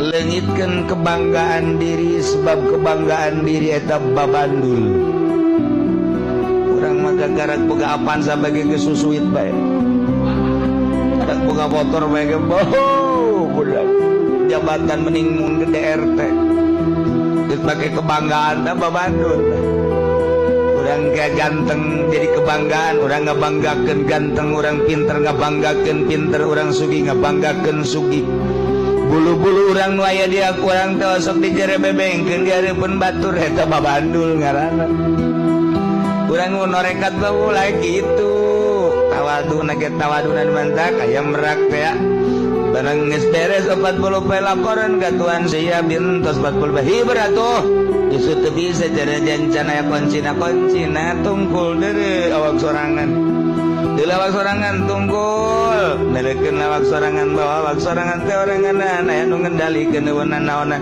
Leungitkeun kebanggaan diri sebab kebanggaan diri eta babandul. Urang mah gagarak boga Avanza bage geus susuit bae. Ada boga motor bae ge boh budak. Jabatan mending mun gede RT. Geus pake kebanggaan da babandul. Urang gak ganteng jadi kebanggaan, urang ngabanggakeun ganteng, urang pinter ngabanggakeun pinter, urang sugih ngabanggakeun sugih. Bulu-bulu urang nu aya di aku urang teh sok dijerebebengkeun di hareupeun batur eta babandul ngaranna. Urang nu norekat mah ulah kitu. Tawaduna ge tawaduna mantak aya merak teh. Barang geus beres 40 poe laporan ka tuan sia bintos 40 poe hiber atuh. Justru teu bisa cara jancana aya kuncina kuncina tungkul deui awak sorangan. Di lawak sorangan tungkul, neurekeun lawak sorangan bawa awak sorangan teh orangan aya nu ngendalikeun eueunan naonan.